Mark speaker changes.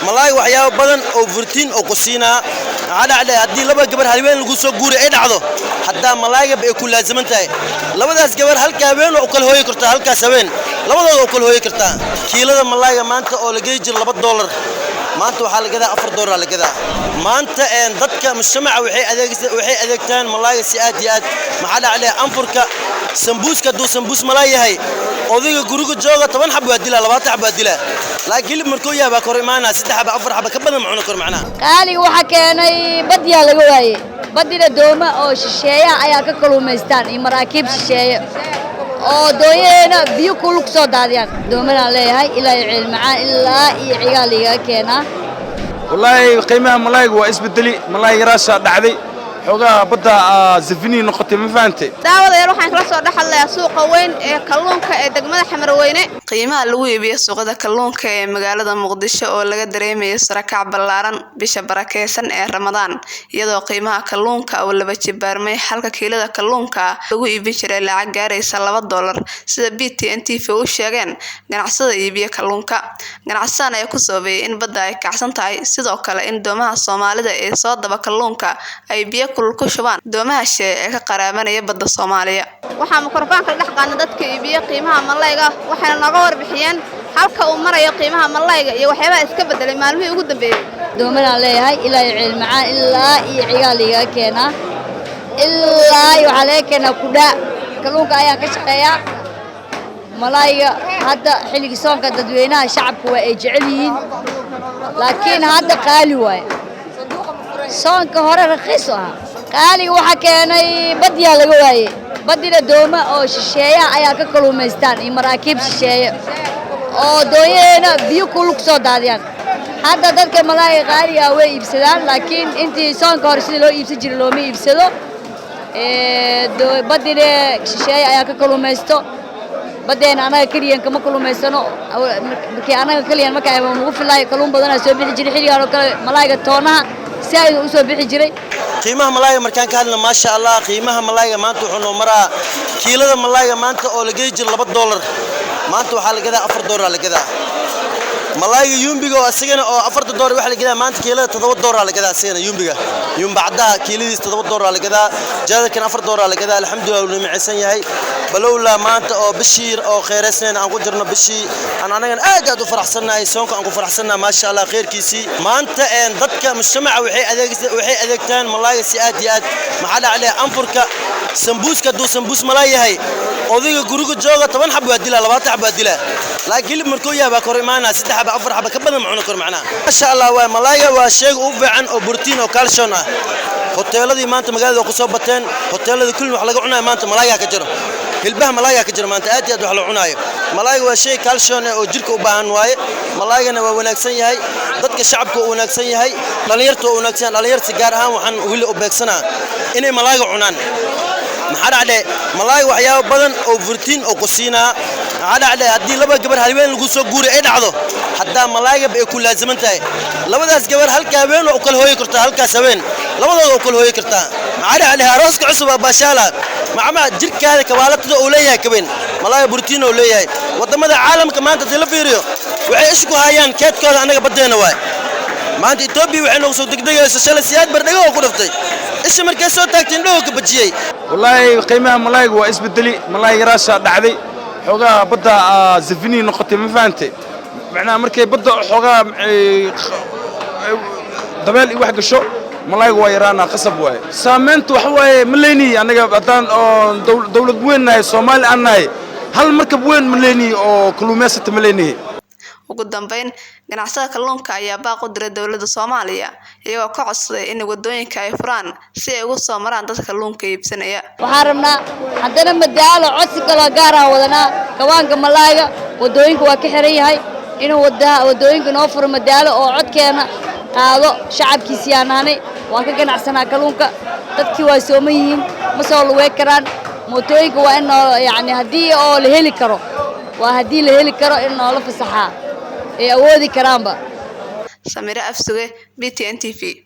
Speaker 1: Malaayga waxyaabo badan oo borotiin oo ku siinaa. Maxaa dhacday? Haddii laba gabar haween lagu soo guuri ay dhacdo, haddaa malaayga ay ku laaziman tahay, labadaas gabar halka haween waa u kala hooyi kartaa, halkaas haween labadooda u kala hooyi kartaa. Kiilada malaayga maanta oo la geyi jiro $2, maanta waxaa la gadaa $4 la gadaa maanta. Dadka mujtamaca waxay adeegtaan malaayga si aad iyo aad. Maxaa dhacday? Anfurka sambuuska, hadduu sambuus malaay yahay, odayga guriga jooga 10 xab waa dilaa, 20 xab waa dilaa, laakiin hilib markuu yahay baa kor imaanaa saddex xaba, afar xaba, ka badan ma cuni karo macnaha.
Speaker 2: Qaaliga waxaa keenay badyaa laga waayey. Badina dooma oo shisheeyaha ayaa ka kaluumaystaan iyo maraakiib shisheeye oo doonyaheena biyo kulul ku soo daadiyaan. Doomanaan leeyahay, ilaa iyo Ceelmacaan ilaa iyo Cigaal igaga keenaa.
Speaker 3: Wallaahi qiimaha malaayga waa isbedeli. Malaay yaraashaa dhacday, xoogaha badda zafini noqotay, ma fahantay?
Speaker 4: Daawadayaal, waxaan kala soo dhex hadlayaa suuqa weyn ee kalluunka ee degmada Xamarweyne.
Speaker 5: Qiimaha lagu iibiyo suuqyada kalluunka ee magaalada Muqdisho oo laga dareemayo sare u kac ballaaran bisha barakeysan ee Ramadaan, iyadoo qiimaha kalluunka uu laba jibaarmay, halka kiilada kalluunka lagu iibin jiray lacag gaaraysa $2, sida BTN TV u sheegeen ganacsatada iibiya kalluunka. Ganacsadan ayaa ku sababeeyay in badda ay kacsan tahay, sidoo kale in doomaha Soomaalida ee soo daba kalluunka ay biyo kulul ku shubaan doomaha shisheeye ee ka qaraabanaya badda Soomaaliya.
Speaker 4: Waxaa mikrofoonka la dhex qaadnay dadka iibiya qiimaha malayga, waxayna nooga warbixiyeen halka uu marayo qiimaha malayga iyo waxyaabaha iska bedelay maalmihii ugu dambeeyey.
Speaker 2: Doomanaan leeyahay, ilaa iyo Ceelmacaan ilaa iyo Cigaal igaga keenaa, ilaa iyo waxaa laga keenaa Kudhaa. Kalluunka ayaan ka shaqeeyaa. Malaayga hadda xilligii soonka dadweynaha shacabka waa ay jecel yihiin, laakiin hadda qaali waaye. Soonka hore raqiis u ahaa. Qaaliga waxaa keenay badyaa laga waayey. Badina dooma oo shisheeyaha ayaa ka kaluumaystaan iyo maraakiib shisheeye oo doonyaheena biyo kulul ku soo daadiyaan. Hadda dadka malaayga qaaliga ah way iibsadaan, laakiin intii soonka hore sidii loo iibsan jiray looma iibsado. Badina shisheeye ayaa ka kaluumaysto. Badeena anaga keliyan kama kaluumaysano. Markii anaga keliyan marka nagu filaayo, kalluun badanaa soo bixi jiray xilligaan oo kale. Malaayga toonaha si aad u soo bixi jiray.
Speaker 1: Qiimaha malaayga markaan ka hadlna, maasha Allah, qiimaha malaayga maanta wuxuu noo maraa, kiilada malaayga maanta oo la geyi jiro $2, maanta waxaa la gadaa $4 la gadaa. Malaayga yumbiga oo asigana oo $4 waxa la gadaa, maanta kiilada $7 la gadaa. Asigana yumbiga, yumbacdaha, kiiladiis $7 la gadaa, jaadarkan $4 la gadaa. Alxamdulilah, wuu nimcaysan yahay. Balowlaa maanta oo bishii oo kheyraysnayn aan ku jirno, bishii aan anagan aad aad u faraxsannahay, soonka aan ku faraxsannahay, maasha Allah, khayrkiisii maanta. Dadka mujtamaca waxay adeegtaan malaayga si aad iyo aad. Maxaa dhacday? Anfurka sambuuska, hadduu sambuus malaay yahay, odayga guriga jooga 10 xab waa dilaa, 20 xab waa dilaa, laakiin hilib markuu yahay baa kor imaanaa saddex xaba, afar xaba, ka badan ma cuni karo macnaha. Maasha Allah waay, malaayga waa shayga ugu fiican oo borotiin oo calcium ah. Hoteeladii maanta magaalada waa ku soo bateen. Hoteeladii kulli wax laga cunayo maanta malaaygaa ka jiro, hilbaha malaaygaa ka jiro maanta, aad iyo aad wax loo cunaayo. Malaayga waa shay calcium ah oo jirka u baahan waaye. Malaaygana waa wanaagsan yahay, dadka shacabka waa wanaagsan yahay, dhalinyarta waa wanaagsan yahay. Dhalinyarta gaar ahaan waxaan weli u beegsanaa inay malaayga cunaan. Maxaa dhacday? Malaayga waxyaabo badan oo borotiin oo ku siinaa. Maxaa dhacday? Haddii laba gabar haween lagu soo guuri ay dhacdo, haddaa malaayga ay ku laaziman tahay, labadaas gabar halka haween waa u kala hooyi kartaa, halkaas haween labadooda u kala hooyi kartaa. Maxaa dhacday? Arooska cusub waa baashaala macamaha jirkaada kabaalatada uu leeyahay kabeen malaayga borotiin uu leeyahay. Wadamada caalamka maanta haddii la fiiriyo, waxay isku hayaan keedkooda annaga baddeena waay. Maanta Etoobiya waxay noogu soo degdegayso, shalay Siyaad bardhago oo ku dhaftay isha markay soo taagtay indhahoo ka bajiyey.
Speaker 3: Wallaahi qiimaha malaayga waa isbedeli. Malaay yaraashaa dhacday, xoogaha badda zafini noqotay, ma fahantay? Macnaha markay badda xoogaa dabeel iyo wax gasho, malaayga waa yaraanaa, qasab waaye. Saamaynta waxa waaye, ma leynihi annaga haddaan oo dawlad weyn nahay, Soomaali aan nahay, hal markab weyn ma leynihi oo kalluumaysata ma leynihi.
Speaker 5: Ugu dambeyn, ganacsada kalluunka ayaa baaq u diray dowladda Soomaaliya, iyagoo ka codsaday in wadooyinka ay furaan si ay ugu soo maraan dadka kalluunka iibsanaya.
Speaker 2: Waxaan rabnaa haddana Madaalo codsi kaloo gaaraan wadanaa. Kawaanka malaayga wadooyinka waa ka xiran yahay, inuu wadooyinka noo furo Madaalo oo codkeena qaado. Shacabkiisiyaan nahanay, waan ka ganacsanaa kalluunka. Dadkii waa sooman yihiin, ma soo lugey karaan. Mootooyinka waa in noo yacni haddii oo la heli karo, waa haddii la heli karo in noola fasaxaa ay awoodi karaanba.
Speaker 5: Samire Afsuge, BTN TV.